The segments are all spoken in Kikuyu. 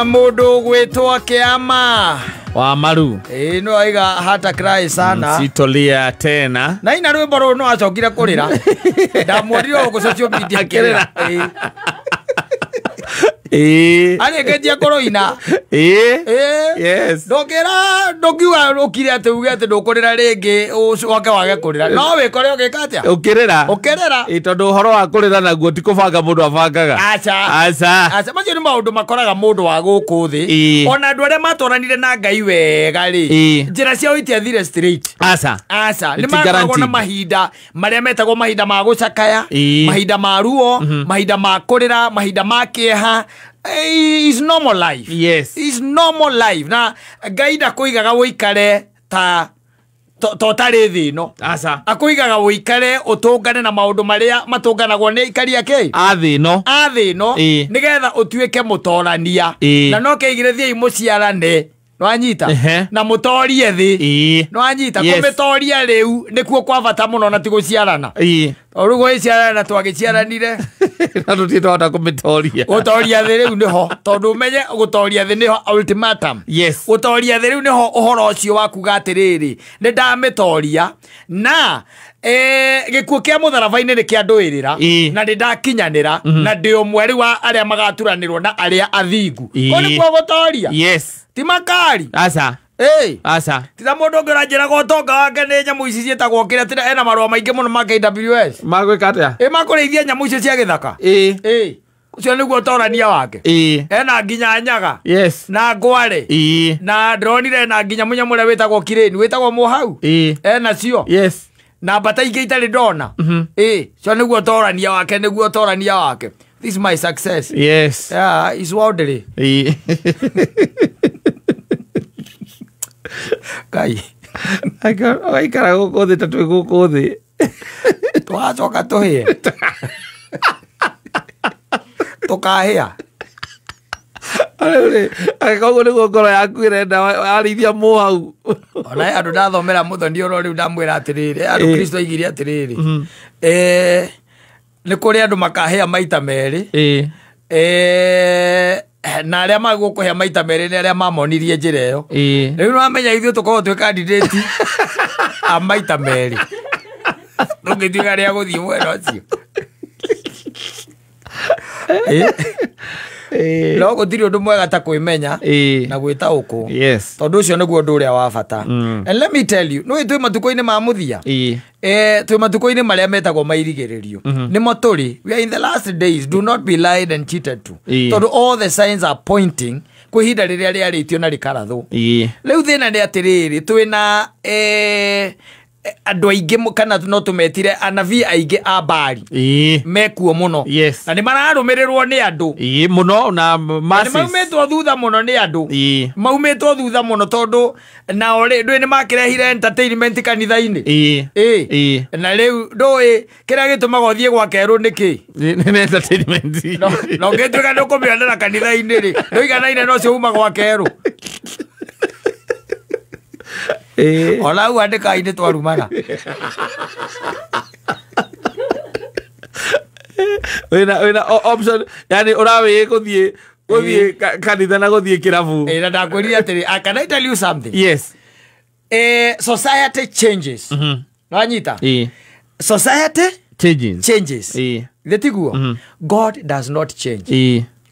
Na mundu gwitwo Kiama wa Maru. No aiga hata cry sana. Sitolia tena. Na ina rwimbo rũrũ no acokire kũrĩra. Ndamwĩrire gũkũ social media akĩrĩra. Arĩkĩtie kũrũina. Yes. Ndũngĩra ndũngiuga ũkire atĩ uge atĩ ndũkũrĩra rĩngĩ ũcoke wage kũrĩra. No wĩkore ũgĩka atĩa? Ũkĩrĩra. Ũkĩrĩra. Tondũ ũhoro wa kũrĩra naguo ti kũbanga mũndũ abangaga. Aca. Aca. Aca macio nĩ maũndũ makoraga mũndũ wa gũkũ thĩ. Ona andũ arĩa matwaranire na Ngai wega rĩ, njĩra ciao itiathire straight. Aca. Aca. Nĩ makoragwo na mahinda marĩa metagwo mahinda ma gũcakaya, mahinda ma ruo, mahinda ma kũrĩra, mahinda ma kĩeha. Is normal life. Yes. Is normal life. Na Ngai ndakuigaga wikare ta totari thĩ ĩno. Aca. Akuigaga wikare utungane na maundu maria matunganagwo nĩ aikari ake. A thĩ ĩno. A thĩ ĩno nigetha ũtuĩke mũtorania. Na no keigire thiĩ mũciarane. Nwanyita na mutorie thi. Nwanyita kumitoria riu nikuo kwa bata muno na ti guciarana. Tondu gwiciarana twagiciaranire na tutitwahota kumitoria. Gutoria thi riu niho tondu umenye gutoria thi niho ultimatum. Yes. Gutoria thi riu niho uhoro ucio wa kuga atiriri ni ndamitoria na gikuo kia mutharaba-inĩ nĩ kĩandũĩrĩra na nĩ ndakinyanĩra na ndĩ ũmwe rĩu wa arĩa magaturanĩrwo na arĩa athingu. Kũu nĩkuo gũtoria. Yes. Ti makari. Aca. Aca. Ti ta mũndũ ũngĩ ũranjĩraga ũtonga wake nĩ nyamũ ici ciĩtagwo kĩrĩa tĩra ena marũa maingĩ mũno ma KWS. Magwĩka atĩa? Makũrĩithia nyamũ icio cia gĩthaka. Ũcio nĩguo ũtorania wake. Ena nginya nyaga. Yes. Na ngware. Na ndĩronire ena nginya mũnyamũ ũrĩa wĩtagwo kireni, wĩtagwo mũhau. Ena cio. Yes. Na mbata ingĩ itarĩ ndona. Cio nĩguo ũtorania wake, nĩguo ũtorania wake. This is my success. Yes. Yeah, it's worldly. Kai. Agaikara gũkũ thĩ ta twĩ gũkũ thĩ. Tũgacoka tũhĩe. Tũkahĩa. Rĩu koguo nĩguo ngoro yaku ĩrenda warĩithia mũhau. Ona andũ ndathomera mũthoni ũrĩa rĩu ndamwĩra atĩrĩrĩ, andũ Kristo aigire atĩrĩrĩ. Nĩ kũrĩ andũ makahĩa maita merĩ. Na arĩa magũkũhĩa maita merĩ nĩ arĩa mamonirie njĩra ĩyo. Rĩu nĩwamenya ithuĩ tũkoragwo twĩ candidate a maita merĩ. Tũngĩtuĩka arĩa gũthiĩ mwena ũcio. No gũtirĩ ũndũ mwega ta kwĩmenya na gwĩtaũkwo. Yes. Tondũ ũcio nĩguo ũndũ ũrĩa wa bata. And let me tell you, nĩũĩ twĩ matukũ-inĩ ma mũthia. Twĩ matukũ-inĩ marĩa metagwo mairigĩrĩrio. Nĩmo tũrĩ. We are in the last days. Do not be lied and cheated to. Tondũ all the signs are pointing kwĩ ihinda rĩrĩa rĩarĩtio na rĩkarathwo. Rĩu thĩna nĩ atĩrĩrĩ, twĩna andũ aingĩ kana no tũmetire anabii aingĩ a Baali mekuo mũno. Yes. Na nĩ mararũmĩrĩrwo nĩ andũ mũno na masses. Nĩ maumĩtwo thutha mũno nĩ andũ. Maumĩtwo thutha mũno tondũ nao rĩ ndũĩ nĩ makĩrehire entertainment kanitha-inĩ. Na rĩu ndũĩ kĩrĩa gĩtũmaga ũthiĩ gwa kerũ nĩkĩ? Nĩ entertainment. Na ũngĩtuĩka nĩ ũkũmĩonera kanitha-inĩ rĩ, ndũiganaine na ũcio uma gwa kerũ. Ona hau andĩka-inĩ twarumana. Wĩna option, yani ũrawĩĩ gũthiĩ kanitha na gũthiĩ kĩrabu. Na ndakwĩrire atĩrĩ, can I tell you something? Yes. Society changes. Nwanyita? Society changes. Changes. Githĩ tiguo? God does not change.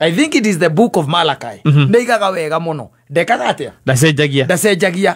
I think it is the book of Malachi. Ndaigaga wega mũno. Ndekaga atĩa? Ndacenjagia. Ndacenjagia.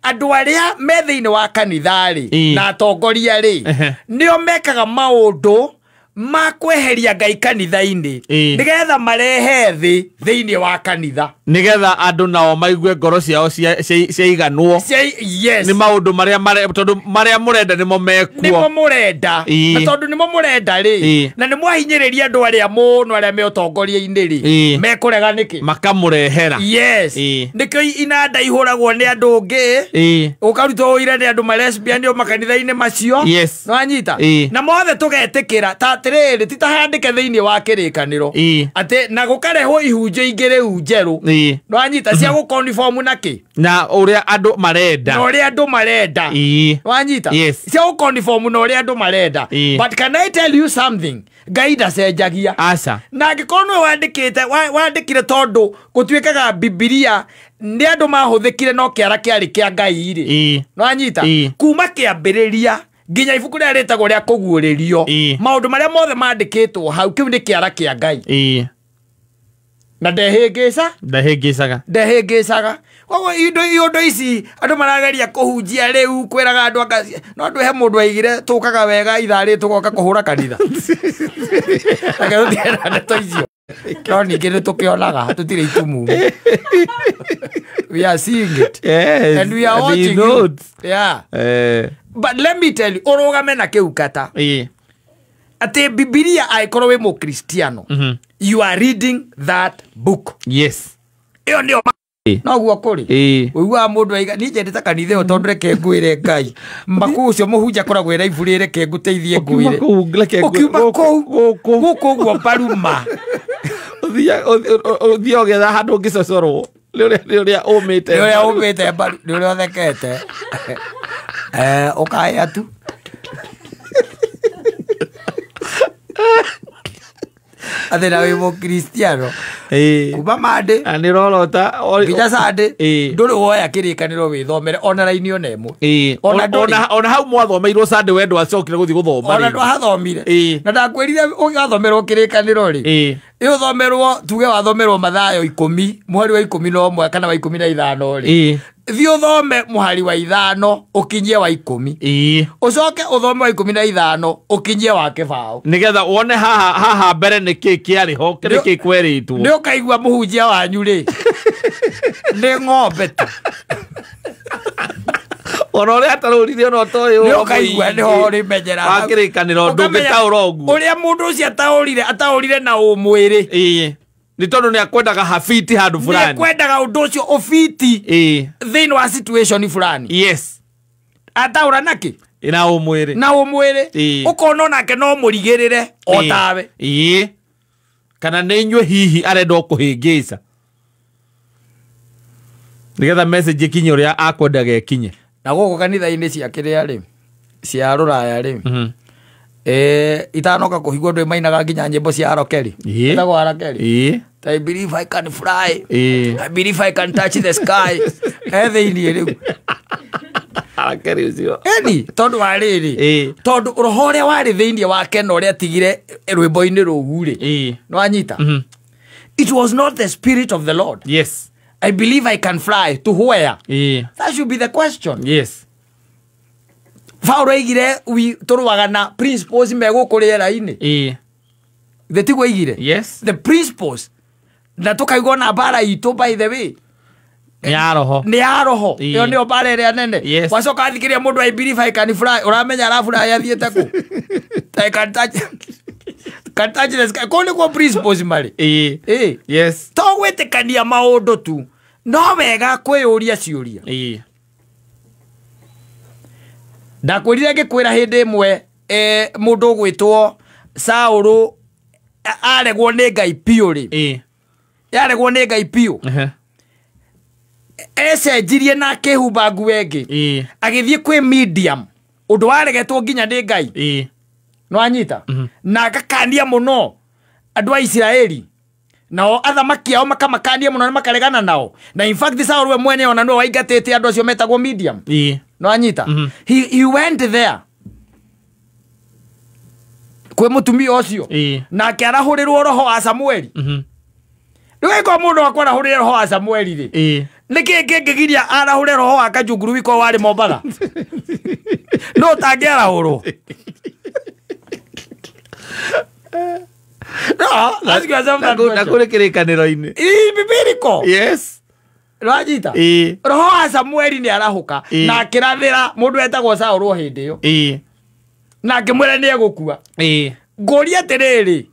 Andũ arĩa me thĩinĩ wa kanitha rĩ na atongoria rĩ nĩo mekaga maũndũ ma kweheria Ngai kanitha-inĩ nĩgetha marehe thĩ thĩinĩ wa kanitha, nĩgetha andũ nao maigue ngoro ciao ciaiganwo. Yes. Nĩ maũndũ marĩa tondũ marĩa mũrenda nĩmo mekuo, nĩmo mũrenda, na tondũ nĩmo mũrenda rĩ na nĩ mwahinyĩrĩria andũ arĩa mũno arĩa me ũtongoria-inĩ rĩ mekũrega nĩkĩ? Makamũrehera. Yes. Nĩkĩo inanda ihũragwo nĩ andũ ũngĩ ũkarutwo ũira nĩ andũ ma lesbian o makanitha-inĩ macio. Yes. Nĩwanyita? Na mothe tũgetĩkĩra ta atĩrĩrĩ ti ta handĩke thĩinĩ wa kĩrĩkanĩro atĩ na gũkarehwo ihunjio ingĩ rĩu njerũ. Nĩwanyita? Cia gũkonform na kĩ? Na ũrĩa andũ marenda. Na ũrĩa andũ marenda. Nĩwanyita? Yes. Cia gũkonform na ũrĩa andũ marenda. But can I tell you something? Ngai ndacenjagia. Aca. Na angĩkorwo nĩwe wandĩkĩte wandĩkire tondũ gũtuĩkaga Bibilia nĩ andũ mahũthĩkire no kĩara kĩarĩ kĩa Ngai rĩ. Nĩwanyita? Kuma kĩambĩrĩria nginya ibuku rĩrĩa rĩtagwo rĩa kũguũrĩrio, maũndũ marĩa mothe mandĩkĩtwo hau kĩu nĩ kĩara kĩa Ngai. Na ndehĩngĩca? Ndehĩngĩcaga. Ndehĩngĩcaga. Koguo indo ici andũ marageria kũhunjia rĩu kwĩraga andũ anga no andũ he mũndũ aigire tũkaga wega ithaa rĩrĩ tũgoka kũhũra kanitha. Reke tũtige na ndeto icio. No ningĩ nĩ tũkĩonaga tũtirĩ itumumu. We are seeing it. Yes, and we are watching you. Yeah. But let me tell you, ũrũgame na kĩu kata. Atĩ Bibilia angĩkorwo wĩ mũkristiano, you are reading that book. Yes. Ĩyo nĩyo noguo kũrĩ. Ũiguaga mũndũ aiga niĩ njendete kanitha ĩyo tondũ reke ngwĩre Ngai. Makuu ũcio mũhunjia akoragwo ĩra ibu rĩrĩ reke ngũteithie ngwĩre. Ũkiuma kũu gũkũ ũguo mbaruma. Ũthiĩ ũgetha handũ ũngĩcocorwo. Nĩ ũrĩa ũmĩte. Nĩ ũrĩa ũmĩte mbaru, nĩ ũrĩa ũthekete. Ũkaya tu. Atĩ na wĩ mũkristiano kuma Monday na nĩ ũrorota nginya Sunday ndũrĩ woya kĩrĩkanĩro wĩthomere ona raini ona ĩmwe. Ona hau mwathomeirwo Sunday we ndwacokire gũthiĩ gũthoma. Ona ndwahathomire. Na ndakwĩrire ũgathomerwo kĩrĩkanĩro rĩ, ĩũthomerwo tuge wathomerwo Mathayo 10 mũhari wa 11 kana wa 15 rĩ, thiĩ ũthome mũhari wa 5 ũkinyie wa 10, ũcoke ũthome wa 15 ũkinyie wa kĩbaũ, nĩgetha wone haha mbere nĩkĩ kĩarĩ ho, nĩkĩ kwerĩtwo. Nĩ ũkaigua mũhunjia wanyu rĩ nĩ ng'ombe tu. Ona ũrĩa atarũrire ona ũtoĩ nĩ ũkaigua nĩho ũrĩmenyera wa kĩrĩkanĩro ndũngĩtaũra ũguo ũrĩa mũndũ ũcio ataũrire na ũmwĩrĩ. Nĩ tondũ nĩ akwendaga habiti handũ fulani. Nĩ akwendaga ũndũ ũcio ũbiti thĩinĩ wa situation fulani. Yes. Ataũra nakĩ? Na ũmwĩrĩ. Na ũmwĩrĩ. Ũkona onake no mũrigĩrĩre o tawe. Kana nĩ inyuĩ hihi arenda kũhĩngĩca nĩgetha message ĩkinye ũrĩa akwendaga ĩkinye. Na gũkũ kanitha-inĩ cia kĩrĩa rĩ, cia rũraya rĩ, itanoka kũhingwo andũ mainaga nginya nyĩmbo cia Arokeri. Etagwo Arokeri. I believe I can fly. I believe I can touch the sky. Thĩinĩ rĩu. Arokeri ũcio. Eni tondũ wa rĩrĩ, tondũ roho ũrĩa warĩ thĩinĩ wake na ũrĩa atigire rwĩmbo-inĩ rũu rĩ, nĩwanyita? It was not the spirit of the Lord. Yes. I believe I can fly to where? That should be the question. Yes. Paul aigire tũrũaga na principles me gũkũ rĩera-inĩ. The tiguo aigire? Yes. The principles. Na tũkaigua na mbara itũ by the way. Nĩ ya roho. Nĩ ya roho. Ĩyo nĩyo mbara ĩrĩa nene. Wacoka athikĩrĩria mũndũ I believe I can fly, ũramenya arafly athiĩte kũ? I can touch the sky. Kũu nĩkuo principles marĩ. Yes. To gwĩtĩkania maũndũ tu. No wega kwĩyũria ciũria. Ndakwĩrire ngĩkwĩra hĩndĩ ĩmwe mũndũ ũgwĩtwo Saũlũ aregwo nĩ Ngai biũ rĩ. Yaregwo nĩ Ngai biũ. Ecenjirie na akĩhumba nguo ĩngĩ. Agĩthiĩ kwĩ medium ũndũ waregetwo nginya nĩ Ngai. Nĩwanyita? Na agakania mũno andũ a Isiraeli. Nao athamaki ao makamakania mũno na makaregana nao. Na in fact Saũlũ we mwene ona nĩwe waingatĩte andũ acio metagwo medium. Nĩwanyita? He went there kwĩ mũtumia ũcio na akĩarahũrĩrwo roho wa Samueli. Rĩu angĩkorwo mũndũ wakwa arahũrĩre roho wa Samueli rĩ, nĩkĩ kĩngĩgiria arahũre roho wa Kajunguru wiko warĩ Mombatha? No ũtangĩarahũrwo. No, ask yourself that question. Na kũrĩ kĩrĩkanĩro-inĩ. Bibiliko. Yes. Nĩwanyita? Roho wa Samueli nĩ arahũka na akĩrathĩra mũndũ wetagwo Saũlũ hĩndĩ ĩyo. Na akĩmwĩra nĩ egũkua. Ngũria atĩrĩrĩ,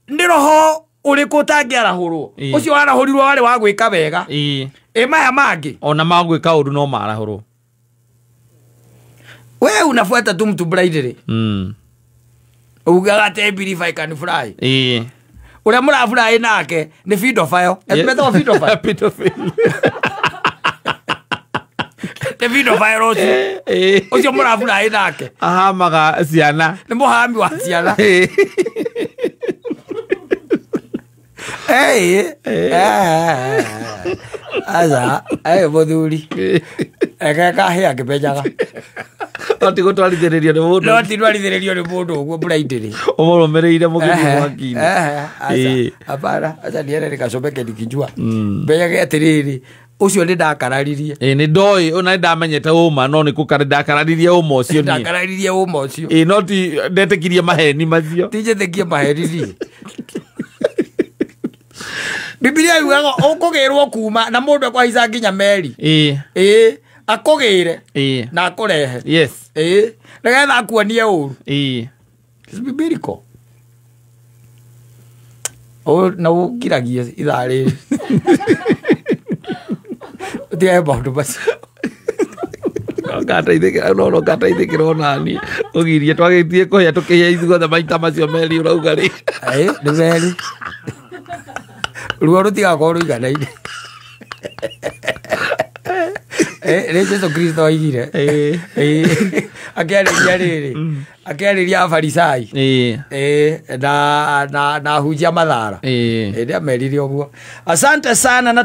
nĩ roho ũrĩkũ ũtangĩarahũrwo? Ũcio warahũrirwo warĩ wa gwĩka wega. Ĩ maya mangĩ ona ma gwĩka ũru no marahũrwo. We unafuata tu mtu blindly. Ugaga atĩ I believe I can fly. Ũrĩa mũrafly nake nĩ pedophile. Etmetagwo pedophile. Nĩ pedophile ũcio. Ũcio mũraburaĩ nake. Ahamaga ciana. Nĩ mũhami wa ciana. Hey, aca, mũthuri. Eke kahĩa ngĩmenyaga. No ti gũtwarithĩrĩrio nĩ mũndũ. No ti twarithĩrĩrio nĩ mũndũ ũguo mbura-inĩ. Ũmũrũmĩrĩire mũgĩthiĩ mwaki-inĩ. Aca, hapana, aca niende nikachomeke nikijua. Menyage atĩrĩrĩ, ũcio nĩ ndakararirie. Ĩ nĩ ndoĩ ona nĩ ndamenyete ũma no nĩ kũkara ndakararirie ũma ũcio niĩ. Ndakararirie ũma ũcio. Ĩ no ti ndetĩkirie maheni macio. Ti njĩtĩkie maheni niĩ. Bibilia yugaga ũkũgĩrwo kuma na mũndũ ekũhaica nginya meri. Ĩ. Ĩ, akũgĩre. Ĩ. Na akũrehe. Yes. Ĩ, nĩgetha akuonie ũru. Ĩ. It's biblical. Na ũngiragie ithaa rĩrĩ. Ũtigage maũndũ macio. Ngateithĩkĩra no no ngateithĩkĩra onani. Ũgirie twagĩthiĩ kũhĩa tũkĩhĩa ithuothe maita macio merĩ ũrauga rĩ. Ĩ, nĩ merĩ. Ruo rũtigakorwo rũiganaine. Nĩ Jesu Kristo oigire. Akĩarĩria rĩrĩ. Akĩarĩria Afarisai. Na ahunjia mathara. Nĩ amerire ũguo. Asante sana na